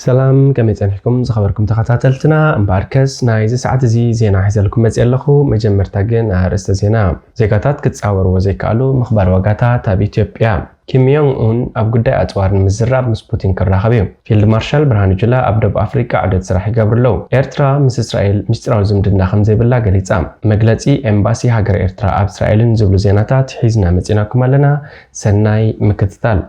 ሰላም፣ ከመይ ጸኒሕኩም ዝኸበርኩም ተኸታተልትና? እምበኣርከስ ናይዚ ሰዓት እዚ ዜና ሒዘልኩም መጽእ ኣለኹ። መጀመርታ ግን ኣርእስተ ዜና። ዜጋታት ክጻወርዎ ዘይከኣሉ ምኽባር ዋጋታት ኣብ ኢትዮጵያ። ኪም ዮንግ ኡን ኣብ ጉዳይ ኣጽዋር ንምዝራብ ምስ ፑቲን ክራኸብ እዩ። ፊልድ ማርሻል ብርሃኑ ጁላ ኣብ ደቡብ ኣፍሪቃ ዑደት ስራሕ ይገብሩ ኣለዉ። ኤርትራ ምስ እስራኤል ምስጢራዊ ዝምድና ከም ዘይብላ ገሊጻ። መግለጺ ኤምባሲ ሃገር ኤርትራ ኣብ እስራኤልን ዝብሉ ዜናታት ሒዝና መጺናኩም ኣለና። ሰናይ ምክትታል።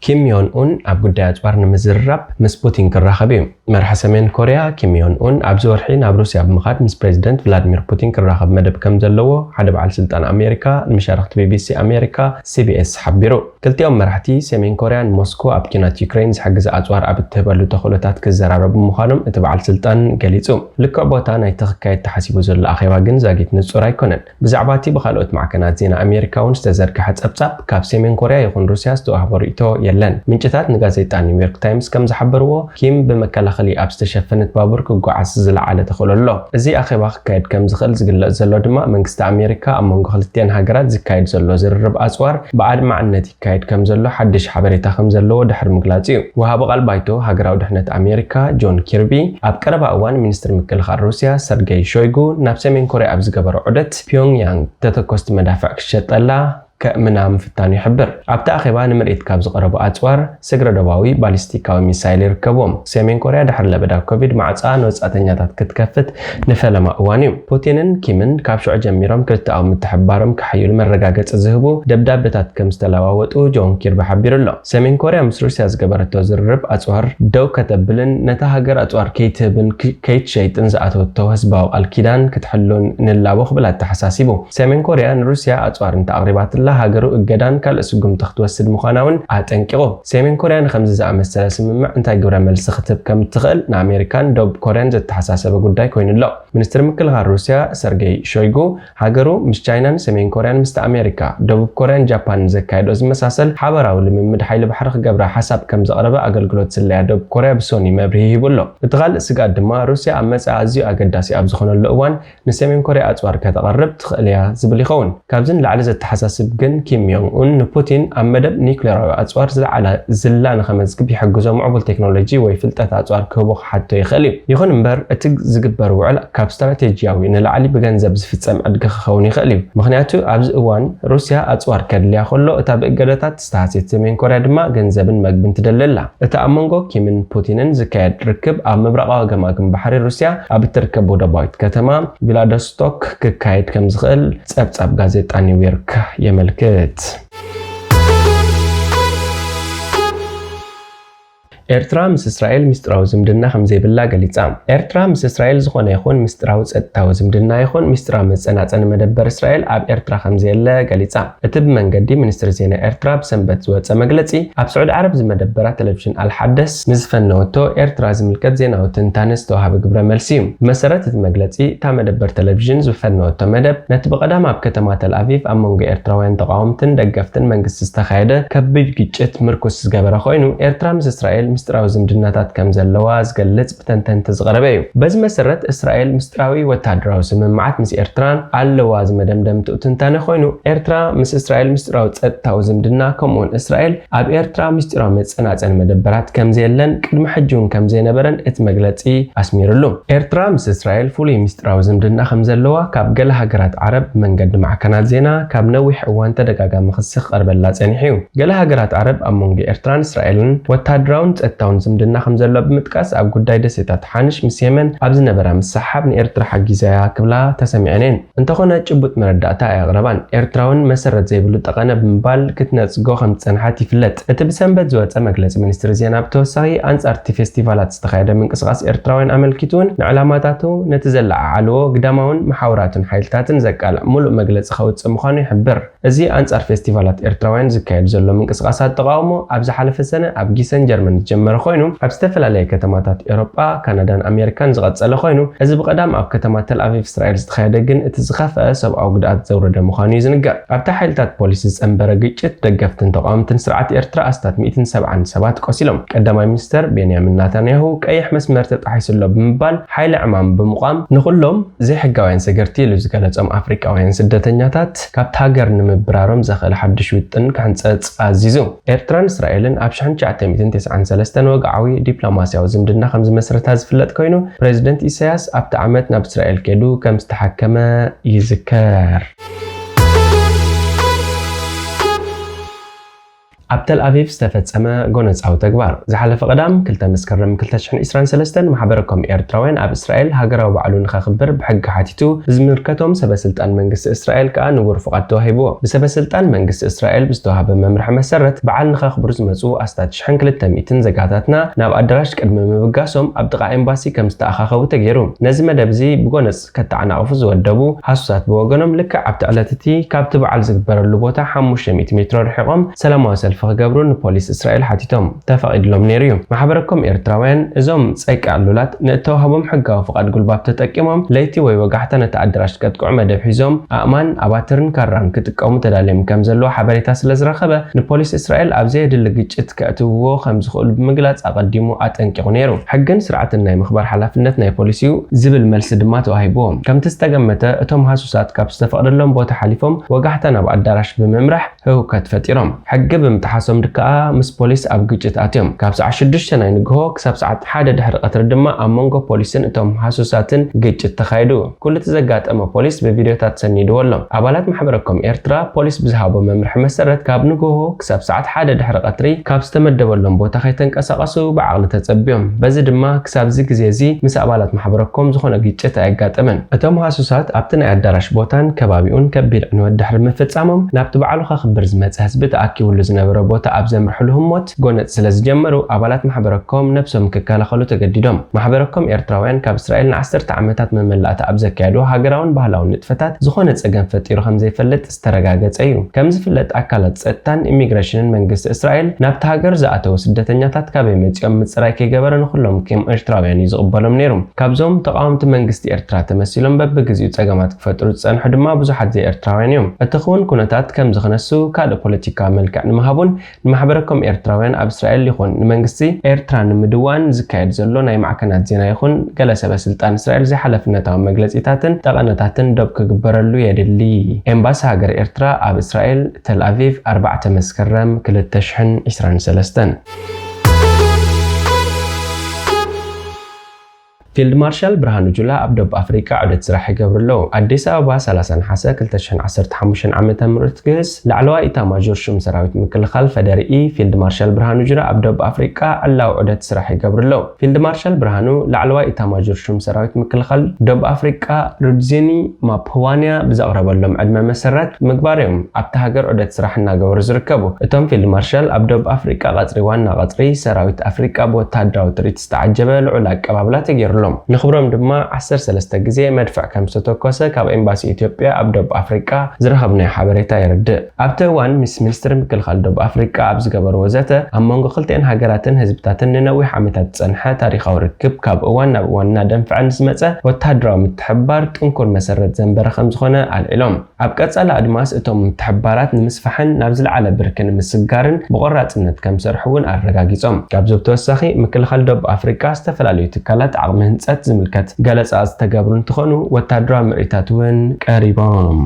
ኪም ዮን ኡን ኣብ ጉዳይ ኣጽዋር ንምዝርራብ ምስ ፑቲን ክራኸብ እዩ። መራሒ ሰሜን ኮርያ ኪም ዮን ኡን ኣብዚ ወርሒ ናብ ሩስያ ብምኻድ ምስ ፕሬዚደንት ቭላድሚር ፑቲን ክራኸብ መደብ ከም ዘለዎ ሓደ በዓል ስልጣን ኣሜሪካ ንመሻርኽቲ ቢቢሲ ኣሜሪካ፣ ሲቢኤስ፣ ሓቢሩ። ክልቲኦም መራሕቲ ሰሜን ኮርያ ንሞስኮ ኣብ ኲናት ዩክሬን ዝሕግዝ ኣጽዋር ኣብ እትህበሉ ተኽእሎታት ክዘራረቡ ምዃኖም እቲ በዓል ስልጣን ገሊጹ። ልክዕ ቦታ ናይቲ ክካየድ ተሓሲቡ ዘሎ ኣኼባ ግን ዛጊት ንጹር ኣይኮነን። ብዛዕባ እቲ ብኻልኦት ማዕከናት ዜና ኣሜሪካ እውን ዝተዘርግሐ ጸብጻብ፣ ካብ ሰሜን ኮርያ ይኹን ሩስያ ዝተዋህቦ ርእይቶ የለን። ምንጭታት ንጋዜጣ ኒውዮርክ ታይምስ ከም ዝሓበርዎ፣ ኪም ብመከላኸሊ ኣብ ዝተሸፈነት ባቡር ክጓዓዝ ዝለዓለ ተኽእሎ ኣሎ። እዚ ኣኼባ ክካየድ ከም ዝኽእል ዝግለጽ ዘሎ ድማ፣ መንግስቲ ኣሜሪካ ኣብ መንጎ ክልቲአን ሃገራት ዝካየድ ዘሎ ዝርርብ ኣጽዋር ብኣድማዕነት ይካየድ ከም ዘሎ ሓድሽ ሓበሬታ ከም ዘለዎ ድሕሪ ምግላጹ እዩ። ወሃቢ ቃል ባይቶ ሃገራዊ ድሕነት ኣሜሪካ ጆን ኪርቢ፣ ኣብ ቀረባ እዋን ሚኒስትር ምክልኻል ሩስያ ሰርጌይ ሾይጉ ናብ ሰሜን ኮርያ ኣብ ዝገበሮ ዑደት፣ ፒዮንግያንግ ተተኮስቲ መዳፍዕ ክሸጠላ ከእምና ምፍታኑ ይሕብር። ኣብቲ ኣኼባ ንምርኢት ካብ ዝቐረቡ ኣጽዋር፣ ስግረ ዶባዊ ባሊስቲካዊ ሚሳይል ይርከብዎም። ሰሜን ኮርያ ድሕሪ ለበዳ ኮቪድ ማዕጻ ንወጻእተኛታት ክትከፍት ንፈለማ እዋን እዩ። ፑቲንን ኪምን ካብ ሽዑ ጀሚሮም ክልተኣዊ ምትሕብባሮም ከሐይሉ መረጋገጺ ዝህቡ ደብዳበታት ከም ዝተለዋወጡ ጆን ኪርቢ ሓቢሩ ኣሎ። ሰሜን ኮርያ ምስ ሩስያ ዝገበረቶ ዝርርብ ኣጽዋር ደው ከተብልን ነታ ሃገር ኣጽዋር ከይትህብን ክ-፣ ከይትሸይጥን ዝኣተወቶ ህዝባዊ ቃል ኪዳን ክትሕሉን ንላቦ ክብል ኣተሓሳሲቡ። ሰሜን ኮርያ ንሩስያ ኣጽዋር እንተኣቕሪባትላ፣ ሃገሩ እገዳን ካልእ ስጉምቲ ክትወስድ ምዃና እውን ኣጠንቂቑ። ሰሜን ኮርያ ንኸምዚ ዝኣመሰለ ስምምዕ እንታይ ግብረ መልሲ ክትህብ ከም እትኽእል ንኣሜሪካን ደቡብ ኮርያን ዘተሓሳሰበ ጉዳይ ኮይኑ ኣሎ። ሚኒስትር ምክልኻል ሩስያ ሰርጌይ ሾይጉ፣ ሃገሩ ምስ ቻይናን ሰሜን ኮርያን ምስቲ ኣሜሪካ፣ ደቡብ ኮርያን ጃፓንን ዘካየድኦ ዝመሳሰል ሓበራዊ ልምምድ ሓይሊ ባሕሪ ክገብራ ሓሳብ ከም ዘቕረበ ኣገልግሎት ስለያ ደቡብ ኮርያ ብሶኒ መብርሂ ሂቡ ኣሎ። እቲ ካልእ ስግኣት ድማ፣ ሩስያ ኣብ መጻኢ ኣዝዩ ኣገዳሲ ኣብ ዝኾነሉ እዋን ንሰሜን ኮርያ ኣጽዋር ከተቕርብ ትኽእል እያ ዝብል ይኸውን። ካብዚ ንላዕሊ ዘተሓሳስብ ግን፣ ኪም ዮንግ ኡን ንፑቲን ኣብ መደብ ኒውክሌራዊ ኣጽዋር ዝለዓለ ዝላ ንኸመዝግብ ይሕግዞ ምዕቡል ቴክኖሎጂ ወይ ፍልጠት ኣጽዋር ክህቦ ክሓቶ ይኽእል እዩ። ይኹን እምበር፣ እቲ ዝግበር ውዕል ካብ ስትራቴጂያዊ ንላዕሊ ብገንዘብ ዝፍጸም ዕድጊ ክኸውን ይኽእል እዩ። ምኽንያቱ፣ ኣብዚ እዋን ሩስያ ኣጽዋር ከድልያ ከሎ፣ እታ ብእገዳታት ዝተሃስየት ሰሜን ኮርያ ድማ ገንዘብን መግብን ትደሊ ኣላ። እቲ ኣብ መንጎ ኪምን ፑቲንን ዝካየድ ርክብ ኣብ ምብራቓዊ ገማግም ባሕሪ ሩስያ ኣብ እትርከብ ወደባዊት ከተማ ቪላዶስቶክ ክካየድ ከም ዝኽእል ጸብጻብ ጋዜጣ ኒውዮርክ የመልክት። ኤርትራ ምስ እስራኤል ምስጢራዊ ዝምድና ከም ዘይብላ ገሊጻ። ኤርትራ ምስ እስራኤል ዝኾነ ይኹን ምስጢራዊ ጸጥታዊ ዝምድና ይኹን ምስጢራዊ መጸናጸኒ መደበር እስራኤል ኣብ ኤርትራ ከም ዘየለ ገሊጻ። እቲ ብመንገዲ ሚኒስትሪ ዜና ኤርትራ ብሰንበት ዝወጸ መግለጺ፣ ኣብ ስዑዲ ዓረብ ዝመደበራ ቴሌቪዥን ኣልሓደስ ንዝፈነወቶ ኤርትራ ዝምልከት ዜናዊ ትንታነ ዝተዋህበ ግብረ መልሲ እዩ። ብመሰረት እቲ መግለጺ፣ እታ መደበር ቴሌቪዥን ዝፈነወቶ መደብ፣ ነቲ ብቐዳም ኣብ ከተማ ተል ኣቪቭ ኣብ መንጎ ኤርትራውያን ተቓወምትን ደገፍትን መንግስቲ ዝተኻየደ ከቢድ ግጭት ምርኩስ ዝገበረ ኮይኑ፣ ኤርትራ ምስ እስራኤል ምስጢራዊ ዝምድናታት ከም ዘለዋ ዝገልጽ ብተንተንቲ ዝቐረበ እዩ። በዚ መሰረት፣ እስራኤል ምስጢራዊ ወታደራዊ ስምምዓት ምስ ኤርትራን ኣለዋ ዝመደምደምትኡ ትንታነ ኮይኑ፣ ኤርትራ ምስ እስራኤል ምስጢራዊ ጸጥታዊ ዝምድና፣ ከምኡውን እስራኤል ኣብ ኤርትራ ምስጢራዊ መጸናጸኒ መደበራት ከም ዘየለን ቅድሚ ሕጂ እውን ከም ዘይነበረን እቲ መግለጺ ኣስሚሩሉ። ኤርትራ ምስ እስራኤል ፍሉይ ምስጢራዊ ዝምድና ከም ዘለዋ ካብ ገለ ሃገራት ዓረብ መንገዲ ማዕከናት ዜና ካብ ነዊሕ እዋን ተደጋጋሚ ክሲ ክቐርበላ ጸኒሑ እዩ። ገለ ሃገራት ዓረብ ኣብ መንጎ ኤርትራን እስራኤልን ወታደራውን ጸጥታውን ዝምድና ከም ዘሎ ብምጥቃስ፣ ኣብ ጉዳይ ደሴታት ሓንሽ ምስ የመን ኣብ ዝነበራ ምስሕሓብ ንኤርትራ ሓጊዛያ ክብላ ተሰሚዐን እየን። እንተኾነ፣ ጭቡጥ መረዳእታ ኣየቕረባን። ኤርትራ እውን መሰረት ዘይብሉ ጠቐነ ብምባል ክትነጽጎ ከም ዝጸንሐት ይፍለጥ። እቲ ብሰንበት ዝወጸ መግለጺ ሚኒስትሪ ዜና ብተወሳኺ፣ ኣንጻር እቲ ፌስቲቫላት ዝተኻየደ ምንቅስቓስ ኤርትራውያን ኣመልኪቱ እውን፣ ንዕላማታቱ፣ ነቲ ዘለዓዓልዎ ግዳማውን መሓውራትን ሓይልታትን ዘቃልዕ ምሉእ መግለጺ ከውጽእ ምዃኑ ይሕብር። እዚ ኣንጻር ፌስቲቫላት ኤርትራውያን ዝካየድ ዘሎ ምንቅስቓሳት ተቓውሞ፣ ኣብ ዝሓለፈ ሰነ ኣብ ጊሰን ጀርመን ዝጀመረ ኮይኑ፣ ኣብ ዝተፈላለየ ከተማታት ኤውሮጳ፣ ካናዳን ኣሜሪካን ዝቐጸለ ኮይኑ፣ እዚ ብቐዳም ኣብ ከተማ ተል ኣቪቭ እስራኤል ዝተኻየደ ግን እቲ ዝኸፍአ ሰብኣዊ ጉድኣት ዘውረደ ምዃኑ እዩ ዝንገር። ኣብቲ ሓይልታት ፖሊስ ዝጸንበረ ግጭት፣ ደገፍትን ተቓወምትን ስርዓት ኤርትራ ኣስታት ሚእትን ሰብዓን ሰባት ቆሲሎም። ቀዳማይ ሚኒስተር ቤንያሚን ናታንያሁ፣ ቀይሕ መስመር ተጣሒሱ ኣሎ ብምባል፣ ሓይሊ ዕማም ብምቋም፣ ንኹሎም ዘይሕጋውያን ሰገርቲ ኢሉ ዝገለጾም ኣፍሪቃውያን ስደተኛታት ካብቲ ሃገር ምብራሮም ዘኽእል ሓድሽ ውጥን ክሕንጸጽ ኣዚዙ። ኤርትራን እስራኤልን ኣብ ሽሕን ትሽዓተ ሚእትን ተስዓን ሰለስተን ወግዓዊ ዲፕሎማስያዊ ዝምድና ከም ዝመስረታ ዝፍለጥ ኮይኑ፣ ፕሬዚደንት ኢሳያስ ኣብቲ ዓመት ናብ እስራኤል ከይዱ ከም ዝተሓከመ ይዝከር። ኣብ ተል ኣቪቭ ዝተፈጸመ ጎነጻዊ ተግባር። ዝሓለፈ ቀዳም ክልተ መስከረም ክልተ ሽሕን ዕስራን ሰለስተን ማሕበረ ኮም ኤርትራውያን ኣብ እስራኤል ሃገራዊ በዓሉ ንኸኽብር ብሕጊ ሓቲቱ፣ ብዝምልከቶም ሰበ ስልጣን መንግስቲ እስራኤል ከኣ ንቡር ፍቓድ ተዋሂብዎ። ብሰበ ስልጣን መንግስቲ እስራኤል ብዝተዋህበ መምርሒ መሰረት፣ በዓል ንኸኽብሩ ዝመጹ ኣስታት ሽሕን ክልተ ሚእትን ዜጋታትና ናብ ኣዳራሽ ቅድሚ ምብጋሶም ኣብ ጥቓ ኤምባሲ ከም ዝተኣኻኸቡ ተገይሩ። ነዚ መደብ እዚ ብጎነጽ ከተዓናቕፉ ዝወደቡ ሃሱሳት ብወገኖም፣ ልክዕ ኣብቲ ዕለት እቲ ካብቲ በዓል ዝግበረሉ ቦታ ሓሙሽተ ሚእቲ ሜትሮ ርሒቖም ሰላማዊ ሰልፊ ክገብሩ ንፖሊስ እስራኤል ሓቲቶም ተፈቒድሎም ነይሩ እዩ። ማሕበረ ኮም ኤርትራውያን፣ እዞም ጸይቂ ዕሉላት ንእተዋህቦም ሕጋዊ ፍቓድ ጉልባብ ተጠቂሞም ለይቲ ወይ ወጋሕታ ነቲ ኣዳራሽ ከጥቅዑ መደብ ሒዞም፣ ኣእማን፣ ኣባትርን ካራን ክጥቀሙ ተዳልዮም ከም ዘለዉ ሓበሬታ ስለ ዝረኸበ፣ ንፖሊስ እስራኤል ኣብ ዘየድሊ ግጭት ከእትውዎ ከም ዝኽእሉ ብምግላጽ ኣቐዲሙ ኣጠንቂቑ ነይሩ። ሕግን ስርዓትን ናይ ምኽባር ሓላፍነት ናይ ፖሊስ እዩ ዝብል መልሲ ድማ ተዋሂብዎም። ከምቲ ዝተገመተ፣ እቶም ሃሱሳት ካብ ዝተፈቕደሎም ቦታ ሓሊፎም ወጋሕታ ናብ ኣዳራሽ ብምምራሕ ህውከት ፈጢሮም። ሕጊ ብምጥሓሶም ድከኣ ምስ ፖሊስ ኣብ ግጭት ኣትዮም። ካብ ሰዓት ሽዱሽተ ናይ ንግሆ ክሳብ ሰዓት ሓደ ድሕሪ ቀትሪ ድማ ኣብ መንጎ ፖሊስን እቶም ሃሱሳትን ግጭት ተኻይዱ። ኩሉ እቲ ዘጋጠመ ፖሊስ ብቪድዮታት ሰኒድዎ ኣሎ። ኣባላት ማሕበረ ኮም ኤርትራ ፖሊስ ብዝሃቦ መምርሒ መሰረት ካብ ንግሆ ክሳብ ሰዓት ሓደ ድሕሪ ቀትሪ ካብ ዝተመደበሎም ቦታ ከይተንቀሳቐሱ ብዓቕሊ ተጸብዮም። በዚ ድማ ክሳብ እዚ ግዜ እዚ ምስ ኣባላት ማሕበረ ኮም ዝኾነ ግጭት ኣየጋጠመን። እቶም ሃሱሳት ኣብቲ ናይ ኣዳራሽ ቦታን ከባቢኡን ከቢድ ዕንወት ድሕሪ ምፍጻሞም፣ ናብቲ በዓሉ ከኽብር ዝመጸ ህዝቢ ተኣኪቡሉ ዝነበረ ቦታ ኣብ ዘምርሕሉ ህሞት ጎነጽ ስለ ዝጀመሩ፣ ኣባላት ማሕበረ ኮም ነብሶም ክከላኸሉ ተገዲዶም። ማሕበረ ኮም ኤርትራውያን ካብ እስራኤል ንዓሰርተ ዓመታት መመላእታ ኣብ ዘካየዶ ሃገራውን ባህላውን ንጥፈታት ዝኾነ ጸገም ፈጢሩ ከም ዘይፈልጥ ዝተረጋገጸ እዩ። ከም ዝፍለጥ፣ ኣካላት ጸጥታን ኢሚግሬሽንን መንግስቲ እስራኤል ናብቲ ሃገር ዝኣተዉ ስደተኛታት ካበይ መጺኦም ምጽራይ ከይገበረ ንኹሎም ከም ኤርትራውያን እዩ ዝቕበሎም ነይሩ። ካብዞም ተቓወምቲ መንግስቲ ኤርትራ ተመሲሎም በብግዜኡ ጸገማት ክፈጥሩ ዝጸንሑ ድማ ብዙሓት ዘይኤርትራውያን እዮም። እቲ ክውን ኩነታት ከምዚ ክነሱ ካልእ ፖለቲካዊ መልክዕ ንምሃቡን ንማሕበረ ኮም ኤርትራውያን ኣብ እስራኤል ይኹን ንመንግስቲ ኤርትራ ንምድዋን ዝካየድ ዘሎ ናይ ማዕከናት ዜና ይኹን ገለ ሰበ ስልጣን እስራኤል ዘይሓላፍነታዊ መግለጺታትን ጠቐነታትን ዶብ ክግበረሉ የድሊ። ኤምባሲ ሃገር ኤርትራ ኣብ እስራኤል፣ ተል ኣቪቭ፣ ኣርባዕተ መስከረም ክልተ ሽሕን ዕስራን ሰለስተን። ፊልድ ማርሻል ብርሃኑ ጁላ ኣብ ደቡብ ኣፍሪቃ ዑደት ስራሕ ይገብሩ ኣለዉ። ኣዲስ ኣበባ፣ ሰላሳ ነሓሰ ክልተ ሽሕን ዓሰርተ ሓሙሽተን ዓመተ ምህረት ግህስ፣ ላዕለዋይ ኢታማዦር ሹም ሰራዊት ምክልኻል ፌዴሪኢ ፊልድ ማርሻል ብርሃኑ ጁላ ኣብ ደቡብ ኣፍሪቃ ዕላዊ ዑደት ስራሕ ይገብሩ ኣለዉ። ፊልድ ማርሻል ብርሃኑ ላዕለዋይ ኢታማዦር ሹም ሰራዊት ምክልኻል ደቡብ ኣፍሪቃ ሩድዚኒ ማፕዋንያ ብዘቕረበሎም ዕድመ መሰረት ምግባር እዮም ኣብቲ ሃገር ዑደት ስራሕ እናገበሩ ዝርከቡ። እቶም ፊልድ ማርሻል ኣብ ደቡብ ኣፍሪቃ ቀጽሪ ዋና ቀጽሪ ሰራዊት ኣፍሪቃ ብወተሃደራዊ ትርኢት ዝተዓጀበ ልዑል ኣቀባብላ ተገይሩሎም። ንኽብሮም ድማ ዓሰርተ ሰለስተ ግዜ መድፍዕ ከም ዝተተኮሰ ካብ ኤምባሲ ኢትዮጵያ ኣብ ደቡብ ኣፍሪቃ ዝረኸብናዮ ሓበሬታ የረድእ። ኣብቲ እዋን ምስ ሚኒስትሪ ምክልኻል ደቡብ ኣፍሪቃ ኣብ ዝገበርዎ ዘተ፣ ኣብ መንጎ ክልቲኤን ሃገራትን ህዝብታትን ንነዊሕ ዓመታት ዝጸንሐ ታሪኻዊ ርክብ ካብ እዋን ናብ እዋን እናደንፈዐ ንዝመጸ ወተሃደራዊ ምትሕብባር ጥንኩር መሰረት ዘንበረ ከም ዝኾነ ኣልዒሎም። ኣብ ቀጻሊ ኣድማስ እቶም ምትሕብባራት ንምስፋሕን ናብ ዝለዓለ ብርኪ ንምስግጋርን ብቆራጽነት ከም ዝሰርሑ እውን ኣረጋጊጾም። ካብዚ ብተወሳኺ፣ ምክልኻል ደቡብ ኣፍሪቃ ዝተፈላለዩ ትካላት ዓቕሚ ህንጸት ዝምልከት ገለጻ ዝተገብሩ እንትኾኑ፣ ወታደራዊ ምርኢታት እውን ቀሪቦም።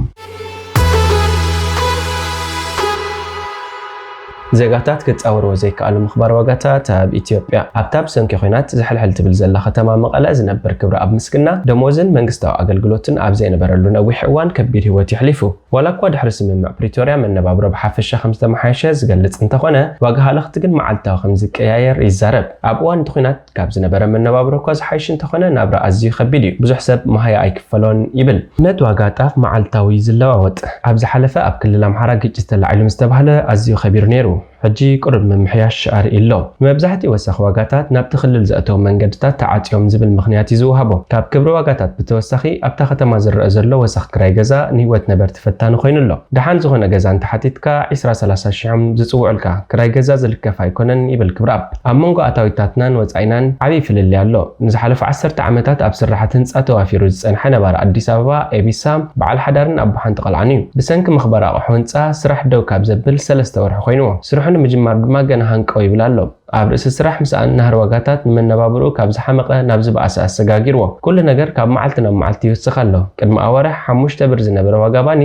ዜጋታት ክጻወርዎ ዘይከኣሉ ምኽባር ዋጋታት ኣብ ኢትዮጵያ። ኣብታ ብሰንኪ ኲናት ዝሕልሕል ትብል ዘላ ከተማ መቐለ ዝነብር ክብረኣብ ምስግና፣ ደሞዝን መንግስታዊ ኣገልግሎትን ኣብ ዘይነበረሉ ነዊሕ እዋን ከቢድ ህይወት የሕሊፉ። ዋላ እኳ ድሕሪ ስምምዕ ፕሪቶርያ መነባብሮ ብሓፈሻ ከም ዝተመሓየሸ ዝገልጽ እንተኾነ፣ ዋጋ ሃለኽቲ ግን መዓልታዊ ከም ዝቀያየር ይዛረብ። ኣብ እዋን እቲ ኲናት ካብ ዝነበረ መነባብሮ እኳ ዝሓይሽ እንተኾነ፣ ናብራ ኣዝዩ ከቢድ እዩ። ብዙሕ ሰብ መሃያ ኣይክፈሎን ይብል። ንኣብነት ዋጋ ጣፍ መዓልታዊ እዩ ዝለዋወጥ። ኣብ ዝሓለፈ ኣብ ክልል ኣምሓራ ግጭት ተላዒሉ ምስ ተባህለ ኣዝዩ ከቢሩ ነይሩ። ሕጂ ቁሩብ ምምሕያሽ ኣርኢ ኣሎ። መብዛሕትኡ ወሰኽ ዋጋታት ናብቲ ክልል ዘእተዉ መንገድታት ተዓጽዮም ዝብል ምኽንያት እዩ ዝወሃቦ። ካብ ክብሪ ዋጋታት ብተወሳኺ ኣብታ ከተማ ዝረአ ዘሎ ወሰኽ ክራይ ገዛ ንህይወት ነበርቲ ፈታኒ ኮይኑ ኣሎ። ደሓን ዝኾነ ገዛ እንተሓቲትካ ዒስራ ሰላሳ ሽሕ እዮም ዝጽውዑልካ። ክራይ ገዛ ዝልከፍ ኣይኮነን ይብል ክብረኣብ። ኣብ መንጎ ኣታዊታትናን ወጻኢናን ዓብዪ ፍልልይ ኣሎ። ንዝሓለፉ ዓሰርተ ዓመታት ኣብ ስራሓት ህንጻ ተዋፊሩ ዝጸንሐ ነባሪ ኣዲስ ኣበባ ኤቢሳ በዓል ሓዳርን ኣቦ ሓንቲ ቆልዓን እዩ። ብሰንኪ ምኽባር ኣቑሑ ህንጻ ስራሕ ደው ካብ ዘብል ሰለስተ ወርሒ ኮይንዎ። ስርሑ ንምጅማር ድማ ገና ሃንቀው ይብል ኣሎ። ኣብ ርእሲ ስራሕ ምስኣን ናህሪ ዋጋታት ንመነባብርኡ ካብ ዝሓመቐ ናብ ዝበኣሰ ኣሰጋጊርዎ። ኩሉ ነገር ካብ መዓልቲ ናብ መዓልቲ ይውስኽ ኣሎ። ቅድሚ ኣዋርሕ ሓሙሽተ ብር ዝነበረ ዋጋ ባኒ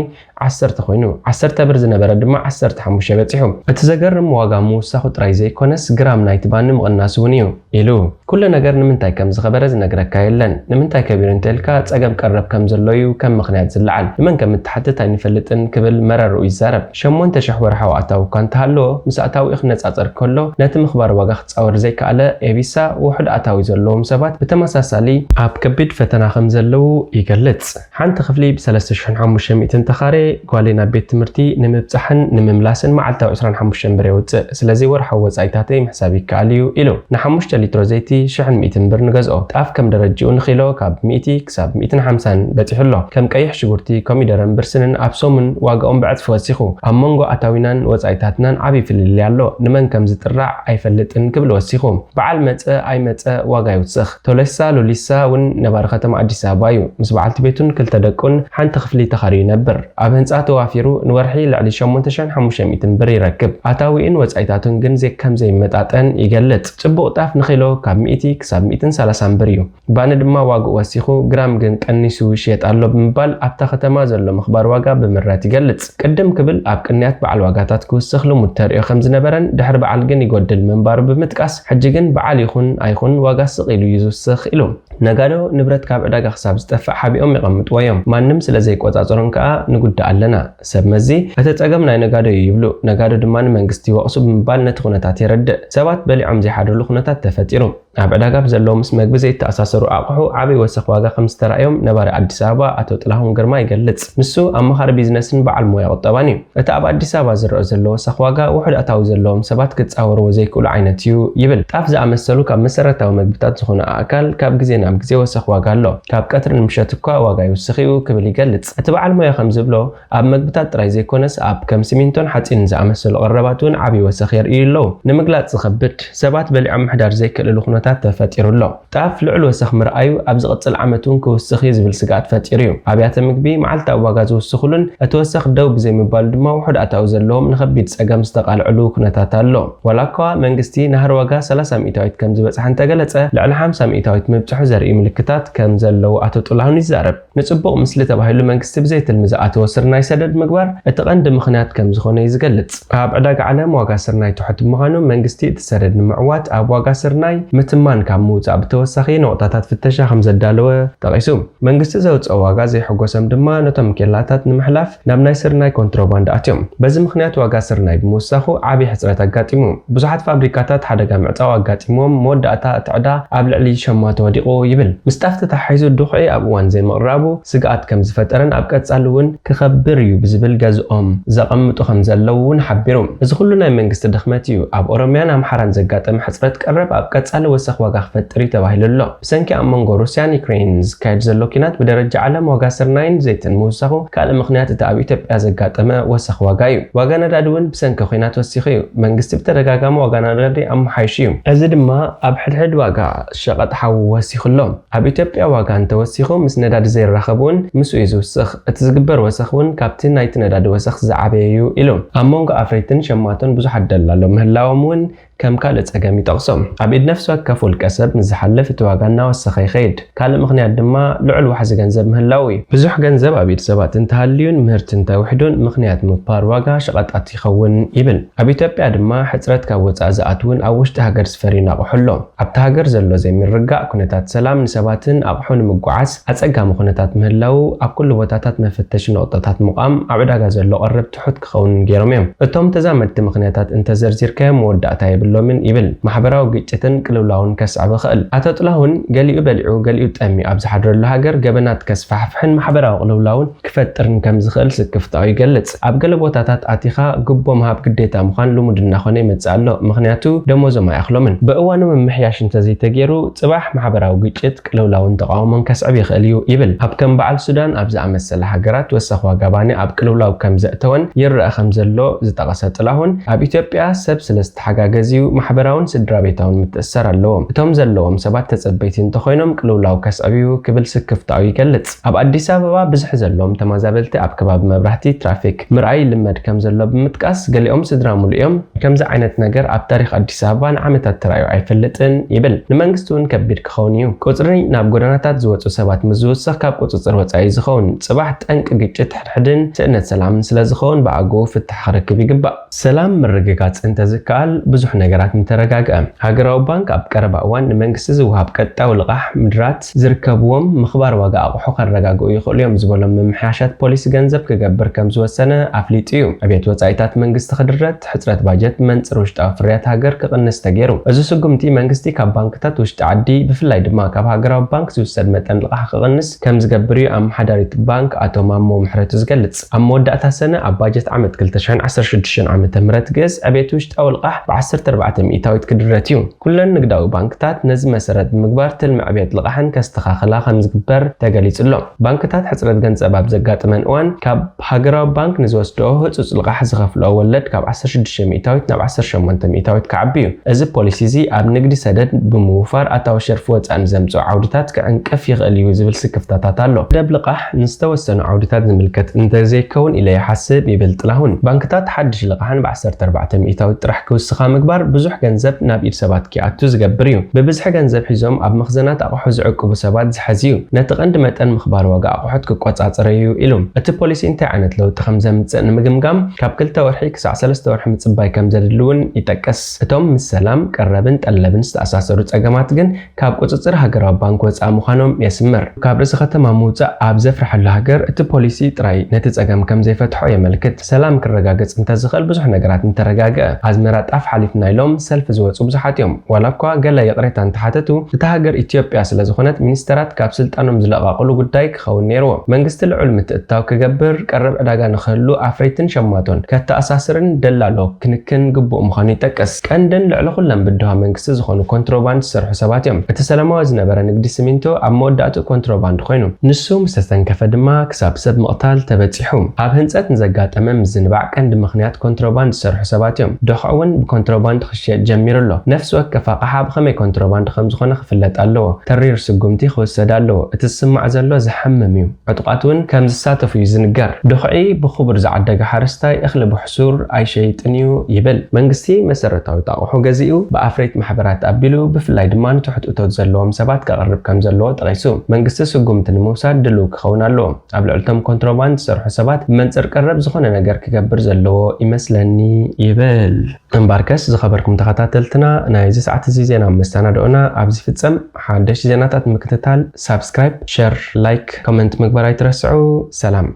ዓሰርተ ኮይኑ፣ ዓሰርተ ብር ዝነበረ ድማ ዓሰርተ ሓሙሽተ በጺሑ። እቲ ዘገርም ዋጋ ምውሳኹ ጥራይ ዘይኮነስ ግራም ናይቲ ባኒ ምቕናሱ እውን እዩ ኢሉ። ኩሉ ነገር ንምንታይ ከም ዝኸበረ ዝነግረካ የለን። ንምንታይ ከቢሩ እንተልካ ጸገም ቀረብ ከም ዘሎ እዩ ከም ምኽንያት ዝለዓል። ንመን ከም እትሓትት ኣይንፈልጥን ክብል መረርኡ ይዛረብ። ሸሞንተ ሽሕ ወርሓዊ ኣታዊ እኳ እንተሃለዎ፣ ምስ ኣታዊኡ ክነጻጸር ከሎ ነቲ ምኽባር ዋጋ ክጻወር ዘይከኣለ ኤቢሳ፣ ውሑድ ኣታዊ ዘለዎም ሰባት ብተመሳሳሊ ኣብ ከቢድ ፈተና ከም ዘለዉ ይገልጽ። ሓንቲ ክፍሊ ብ ሰለስተ ሽሕን ሓሙሽተ ሚእትን ተኻሬ፣ ጓለይ ናብ ቤት ትምህርቲ ንምብጻሕን ንምምላስን መዓልታዊ ዕስራን ሓሙሽተን ብር የውጽእ። ስለዚ ወርሓዊ ወጻኢታተይ ምሕሳብ ይከኣል እዩ ኢሉ። ንሓሙሽተ ሊትሮ ዘይቲ ሽሕን ሚእትን ብር ንገዝኦ። ጣፍ ከም ደረጅኡ ንኪሎ ካብ ሚእቲ ክሳብ ሚእትን ሓምሳን በጺሑ ኣሎ። ከም ቀይሕ ሽጉርቲ፣ ኮሚደረን ብርስንን ኣብ ሰሙን ዋጋኦም ብዕጽፊ ወሲኹ። ኣብ መንጎ ኣታዊናን ወጻኢታትናን ዓቢ ፍልልይ ኣሎ። ንመን ከም ዝጥራዕ ኣይፈልጥን ክብል ወሲኹ። በዓል መጸ ኣይመጸ ዋጋ ይውስኽ። ቶለሳ ሉሊሳ እውን ነባሪ ከተማ ኣዲስ ኣበባ እዩ። ምስ በዓልቲ ቤቱን ክልተ ደቁን ሓንቲ ክፍሊ ተኻርዩ ይነብር። ኣብ ህንጻ ተዋፊሩ ንወርሒ ልዕሊ ሸሞንተ ሽሕን ሓሙሽተ ሚእትን ብር ይረክብ። ኣታዊኡን ወጻኢታቱን ግን ዘይ-፣ ከም ዘይመጣጠን ይገልጽ። ጽቡቕ ጣፍ ንኪሎ ካብ ሚእቲ ክሳብ ሚእትን ሰላሳን ብር እዩ። ባኒ ድማ ዋግኡ ወሲኹ፣ ግራም ግን ቀኒሱ ይሽየጥ ኣሎ ብምባል ኣብታ ከተማ ዘሎ ምኽባር ዋጋ ብምሬት ይገልጽ። ቅድም ክብል ኣብ ቅንያት በዓል ዋጋታት ክውስኽ ልሙድ ተርእዮ ከም ዝነበረን ድሕሪ በዓል ግን ይጎድል ምንባሩ ብምጥቃስ፣ ሕጂ ግን በዓል ይኹን ኣይኹን ዋጋ ስቕ ኢሉ እዩ ዝውስኽ ኢሉ። ነጋዶ ንብረት ካብ ዕዳጋ ክሳብ ዝጠፍእ ሓቢኦም የቐምጥዎ እዮም። ማንም ስለ ዘይቆጻጸሮም ከኣ ንጉዳእ ኣለና። ሰብ መዚ፣ እቲ ጸገም ናይ ነጋዶ እዩ ይብሉ። ነጋዶ ድማ ንመንግስቲ ይወቕሱ ብምባል ነቲ ኩነታት የረድእ። ሰባት በሊዖም ዘይሓድርሉ ኩነታት ተፈጢሩ። ኣብ ዕዳጋ ብዘለዉ ምስ መግቢ ዘይተኣሳሰሩ ኣቑሑ ዓቢ ወሰኽ ዋጋ ከም ዝተራእዮም ነባሪ ኣዲስ ኣበባ ኣቶ ጥላሁን ግርማ ይገልጽ። ንሱ ኣማኻሪ ቢዝነስን በዓል ሞያ ቁጠባን እዩ። እቲ ኣብ ኣዲስ ኣበባ ዝረአ ዘሎ ወሰኽ ዋጋ ውሑድ ኣታዊ ዘለዎም ሰባት ክጻወርዎ ዘይክእሉ ዓይነት እዩ ይብል። ጣፍ ዝኣመሰሉ ካብ መሰረታዊ መግብታት ዝኾኑ ኣእካል ካብ ግዜ ናብ ግዜ ወሰኽ ዋጋ ኣሎ። ካብ ቀትሪ ንምሸት እኳ ዋጋ ይውስኽ እዩ ክብል ይገልጽ። እቲ በዓል ሞያ ከም ዝብሎ ኣብ መግብታት ጥራይ ዘይኮነስ ኣብ ከም ሲሚንቶን ሓጺንን ዝኣመሰሉ ቀረባት እውን ዓቢ ወሰኽ የርእዩ ኣለዉ። ንምግላጽ ዝኸብድ፣ ሰባት በሊዖም ምሕዳር ዘይክእልሉ ኩነታት ተፈጢሩ ኣሎ። ጣፍ ልዑል ወሰኽ ምርኣዩ ኣብ ዝቕጽል ዓመት እውን ክውስኽ እዩ ዝብል ስግኣት ፈጢሩ እዩ። ኣብያተ ምግቢ መዓልታዊ ዋጋ ዝውስኽሉን እቲ ወሰኽ ደው ብዘይምባሉ ድማ ውሑድ ኣታዊ ዘለዎም ንኸቢድ ጸገም ዝተቓልዕሉ ኩነታት ኣሎ። ዋላ እኳ መንግስቲ ናህሪ ዋጋ ሰላሳ ሚእታዊት ከም ዝበጽሐ እንተገለጸ፣ ልዕሊ ሓምሳ ሚእታዊት ምብጽሑ ዘርእዩ ምልክታት ከም ዘለዉ ኣቶ ጥላሁን ይዛረብ። ንጽቡቕ ምስሊ ተባሂሉ መንግስቲ ብዘይትልሚ ዝኣተወ ስርናይ ሰደድ ምግባር እቲ ቀንዲ ምኽንያት ከም ዝኾነ እዩ ዝገልጽ። ኣብ ዕዳጋ ዓለም ዋጋ ስርናይ ትሑት ብምዃኑ መንግስቲ እቲ ሰደድ ንምዕዋት ኣብ ዋጋ ስርናይ ምትማን ካብ ምውጻእ ብተወሳኺ ነቑጣታት ፍተሻ ከም ዘዳለወ ጠቒሱ። መንግስቲ ዘውጽኦ ዋጋ ዘይሕጎሶም ድማ ነቶም ኬላታት ንምሕላፍ ናብ ናይ ስርናይ ኮንትሮባንድ ኣትዮም። በዚ ምኽንያት ዋጋ ስርናይ ብምውሳኹ ዓቢ ሕጽረት ኣጋጢሙ። ብዙሓት ፋብሪካታት ሓደጋ ምዕጻው ኣጋጢምዎም፣ መወዳእታ እቲ ዕዳ ኣብ ልዕሊ ሸማቶ ወዲቑ ይብል። ምስ ጣፍ ተተሓሒዙ ዱኽዒ ኣብ እዋን ዘይምቕራቡ ስግኣት ከም ዝፈጠረን ኣብ ቀጻሊ እውን ክኸብር እዩ ብዝብል ገዝኦም ዘቐምጡ ከም ዘለዉ እውን ሓቢሩ። እዚ ኩሉ ናይ መንግስቲ ድኽመት እዩ። ኣብ ኦሮሚያን ኣምሓራን ዘጋጠመ ሕጽረት ቀረብ ኣብ ቀጻሊ ወሰኽ ዋጋ ክፈጥር እዩ ተባሂሉ ኣሎ። ብሰንኪ ኣብ መንጎ ሩስያን ዩክሬንን ዝካየድ ዘሎ ኲናት ብደረጃ ዓለም ዋጋ ስርናይን ዘይትን ምውሳኹ ካልእ ምኽንያት እቲ ኣብ ኢትዮጵያ ዘጋጠመ ወሰኽ ዋጋ እዩ። ዋጋ ነዳዲ እውን ብሰንኪ ኲናት ወሲኹ እዩ። መንግስቲ ብተደጋጋሚ ዋጋ ነዳዲ ኣመሓይሹ እዩ። እዚ ድማ ኣብ ሕድሕድ ዋጋ ሸቐጥ ሓዊ ወሲኹ ኣሎ። ኣብ ኢትዮጵያ ዋጋ እንተወሲኹ ምስ ነዳዲ ዘይራኸብ እውን ምስኡ እዩ ዝውስኽ። እቲ ዝግበር ወሰኽ እውን ካብቲ ናይቲ ነዳዲ ወሰኽ ዝዓበየ እዩ ኢሉ። ኣብ መንጎ ኣፍረይትን ሸማቶን ብዙሓት ደላሎ ምህላዎም እውን ከም ካልእ ጸገም ይጠቕሶ። ኣብ ኢድ ነፍሲ ወከፍ ውልቀ ሰብ ምስ ዝሓልፍ እቲ ዋጋ እናወሰኸ ይኸይድ። ካልእ ምኽንያት ድማ ልዑል ዋሕዚ ገንዘብ ምህላው እዩ። ብዙሕ ገንዘብ ኣብ ኢድ ሰባት እንተሃልዩን ምህርቲ እንተውሒዱን ምኽንያት ምውፓር ዋጋ ሸቐጣት ይኸውን ይብል። ኣብ ኢትዮጵያ ድማ ሕጽረት ካብ ወጻኢ ዝኣትውን ኣብ ውሽጢ ሃገር ዝፈርዩን ኣቑሑ ኣሎ። ኣብቲ ሃገር ዘሎ ዘይምርግጋእ ኩነታት ሰላም ንሰባትን ኣቑሑ ንምጉዓዝ ኣጸጋሚ ኩነታት ምህላው ኣብ ኩሉ ቦታታት መፈተሺ ነቑጣታት ምቋም ኣብ ዕዳጋ ዘሎ ቀረብ ትሑት ክኸውን ገይሮም እዮም። እቶም ተዛመድቲ ምኽንያታት እንተዘርዚርካዮም መወዳእታ የብሎምን ይብል። ማሕበራዊ ግጭትን ቅልውላውን ከስዕብ ይኽእል። ኣቶ ጥላሁን ገሊኡ በሊዑ ገሊኡ ጠምዩ ኣብ ዝሓድረሉ ሃገር ገበናት ከስፋሕፍሕን ማሕበራዊ ቅልውላውን ክፈጥርን ከም ዝኽእል ስክፍታኡ ይገልጽ። ኣብ ገለ ቦታታት ኣቲኻ ግቦ ምሃብ ግዴታ ምዃን ልሙድ እናኾነ ይመጽእ ኣሎ። ምኽንያቱ ደሞዞም ኣይኣኽሎምን። ብእዋኑ ምምሕያሽ እንተዘይተገይሩ ጽባሕ ማሕበራዊ ግጭት ቅልውላውን ተቓውሞን ከስዕብ ይኽእል እዩ ይብል። ኣብ ከም በዓል ሱዳን ኣብ ዝኣመሰለ ሃገራት ወሰኽ ዋጋ ባኒ ኣብ ቅልውላው ከም ዘእተወን ይረኣ ከም ዘሎ ዝጠቐሰ ጥላሁን፣ ኣብ ኢትዮጵያ ሰብ ስለ ዝተሓጋገዘ እዩ፣ ማሕበራውን ስድራ ቤታውን ምትእስሳር ኣለዎም። እቶም ዘለዎም ሰባት ተጸበይቲ እንተኾይኖም ቅልውላው ከስዕብ እዩ ክብል ስክፍታኡ ይገልጽ። ኣብ ኣዲስ ኣበባ ብዝሒ ዘለዎም ተመዛበልቲ ኣብ ከባቢ መብራህቲ ትራፊክ ምርኣይ ይልመድ ከም ዘሎ ብምጥቃስ፣ ገሊኦም ስድራ ሙሉ እዮም፣ ከምዚ ዓይነት ነገር ኣብ ታሪኽ ኣዲስ ኣበባ ንዓመታት ተራእዩ ኣይፈልጥን ይብል። ንመንግስቲ እውን ከቢድ ክኸውን እዩ። ቁጽሪ ናብ ጎደናታት ዝወጹ ሰባት ምስ ዝውስኽ ካብ ቁጽጽር ወጻኢ ዝኸውን፣ ጽባሕ ጠንቂ ግጭት ሕድሕድን ስእነት ሰላምን ስለ ዝኸውን ብኣግኡ ፍታሕ ክረክብ ይግባእ። ሰላም ምርግጋጽ እንተዝከኣል ብዙሕ ነገራት ምተረጋግአ። ሃገራዊ ባንክ ኣብ ቀረባ እዋን ንመንግስቲ ዝወሃብ ቀጥታዊ ልቓሕ ምድራት ዝርከብዎም ምኽባር ዋጋ ኣቑሑ ከረጋግኡ ይኽእሉ እዮም ዝበሎም ምምሕያሻት ፖሊሲ ገንዘብ ክገብር ከም ዝወሰነ ኣፍሊጡ እዩ። ዕብየት ወጻኢታት መንግስቲ ክድረት፣ ሕጽረት ባጀት መንጽር ውሽጣዊ ፍርያት ሃገር ክቕንስ ተገይሩ። እዚ ስጉምቲ መንግስቲ ካብ ባንክታት ውሽጢ ዓዲ ብፍላይ ድማ ካብ ሃገራዊ ባንክ ዝውሰድ መጠን ልቓሕ ክቕንስ ከም ዝገብር እዩ ኣመሓዳሪት ባንክ ኣቶ ማሞ ምሕረቱ ዝገልጽ። ኣብ መወዳእታ ሰነ ኣብ ባጀት ዓመት ክልተ ሽሕን ዓሰርተ ሽዱሽተን ዓመተ ምህረት ግእዝ ዕብየት ውሽጣዊ ልቓሕ ብዓሰርተ ኣርባዕተ ሚእታዊት ክድረት እዩ። ኩለን ንግዳዊ ባንክታት ነዚ መሰረት ብምግባር ትልሚ ዕብየት ልቓሕን ከስተኻኽላ ከም ዝግበር ተገሊጹ ኣሎ። ባንክታት ሕጽረት ገንዘብ ኣብ ዘጋጥመን እዋን ካብ ሃገራዊ ባንክ ንዝወስድኦ ህጹጽ ልቓሕ ዝኸፍልኦ ወለድ ካብ ዓሰርተ ሽዱሽተ ሚእታዊት ናብ ዓሰርተ ሸሞንተ ሚእታዊት ክዓቢ እዩ። እዚ ፖሊሲ እዚ ኣብ ንግዲ ሰደድ ብምውፋር ኣታዊ ሸርፊ ወጻኢ ንዘምጽኡ ዓውድታት ክዕንቅፍ ይኽእል እዩ ዝብል ስክፍታታት ኣሎ። ደብ ልቓሕ ንዝተወሰኑ ዓውድታት ዝምልከት እንተዘይከውን ኢለ ይሓስብ ይብል ጥላሁን። ባንክታት ሓድሽ ልቓሕን ብዓሰርተ ኣርባዕተ ሚእታዊት ጥራሕ ክውስኻ ምግባር ብዙሕ ገንዘብ ናብ ኢድ ሰባት ክኣቱ ዝገብር እዩ። ብብዝሒ ገንዘብ ሒዞም ኣብ መኽዘናት ኣቑሑ ዝዕቅቡ ሰባት ዝሕዝ እዩ። ነቲ ቀንዲ መጠን ምኽባር ዋጋ ኣቑሑት ክቆጻጸር እዩ ኢሉ። እቲ ፖሊሲ እንታይ ዓይነት ለውጢ ከም ዘምጽእ ንምግምጋም ካብ ክልተ ወርሒ ክሳዕ ሰለስተ ወርሒ ምጽባይ ከም ዘድሊ እውን ይጠቅስ። እቶም ምስ ሰላም፣ ቀረብን ጠለብን ዝተኣሳሰሩ ጸገማት ግን ካብ ቁጽጽር ሃገራዊ ባንክ ወጻኢ ምዃኖም የስምር። ካብ ርእሲ ከተማ ምውጻእ ኣብ ዘፍርሐሉ ሃገር እቲ ፖሊሲ ጥራይ ነቲ ጸገም ከም ዘይፈትሖ የመልክት። ሰላም ክረጋገጽ እንተዝኽእል ብዙሕ ነገራት ምተረጋግአ። ኣዝመራ ጣፍ ሓሊፍና ኢሎም ሰልፊ ዝወጹ ብዙሓት እዮም። ዋላ እኳ ገለ ይቕሬታ እንተሓተቱ፣ እታ ሃገር ኢትዮጵያ ስለ ዝኾነት ሚኒስተራት ካብ ስልጣኖም ዝለቓቕሉ ጉዳይ ክኸውን ነይርዎ። መንግስቲ ልዑል ምትእትታው ክገብር፣ ቀረብ ዕዳጋ ንኽህሉ ኣፍረይትን ሸማቶን ከተኣሳስርን ደላሎ ክንክን ግቡእ ምዃኑ ይጠቅስ። ቀንድን ልዕሊ ኩለን ብድሆ መንግስቲ ዝኾኑ ኮንትሮባንድ ዝሰርሑ ሰባት እዮም። እቲ ሰላማዊ ዝነበረ ንግዲ ሲሚንቶ ኣብ መወዳእትኡ ኮንትሮባንድ ኮይኑ፣ ንሱ ምስ ተስተንከፈ ድማ ክሳብ ሰብ ምቕታል ተበጺሑ። ኣብ ህንጸት ንዘጋጠመ ምዝንባዕ ቀንዲ ምኽንያት ኮንትሮባንድ ዝሰርሑ ሰባት እዮም። ዶኽዒ እውን ብኮንትሮባንድ ክሽየጥ ጀሚሩ ኣሎ። ነፍሲ ወከፍ ኣቕሓ ብኸመይ ኮንትሮባንድ ከም ዝኾነ ክፍለጥ ኣለዎ። ተሪር ስጉምቲ ክውሰድ ኣለዎ። እቲ ዝስማዕ ዘሎ ዘሕምም እዩ። ዕጡቓት እውን ከም ዝሳተፉ እዩ ዝንገር። ዶኽዒ ብኽቡር ዝዓደገ ሓረስታይ እኽሊ ብሕሱር ኣይሸይጥን እዩ ይብል። መንግስቲ መሰረታዊ ኣቑሑ ገዚኡ ብኣፍረይቲ ማሕበራት ኣቢሉ ብፍላይ ድማ ንትሑት እቶት ዘለዎም ሰባት ከቕርብ ከም ዘለዎ ጠቒሱ፣ መንግስቲ ስጉምቲ ንምውሳድ ድሉው ክኸውን ኣለዎ። ኣብ ልዕልቶም ኮንትሮባንድ ዝሰርሑ ሰባት ብመንጽር ቀረብ ዝኾነ ነገር ክገብር ዘለዎ ይመስለኒ ይብል። እምበርከስ ዝኸበርኩም ተኸታተልትና ናይዚ ሰዓት እዚ ዜና መሰናድኦና ኣብዚ ፍጸም። ሓደሽቲ ዜናታት ምክትታል ሳብስክራይብ፣ ሸር፣ ላይክ፣ ኮመንት ምግባር ኣይትረስዑ። ሰላም።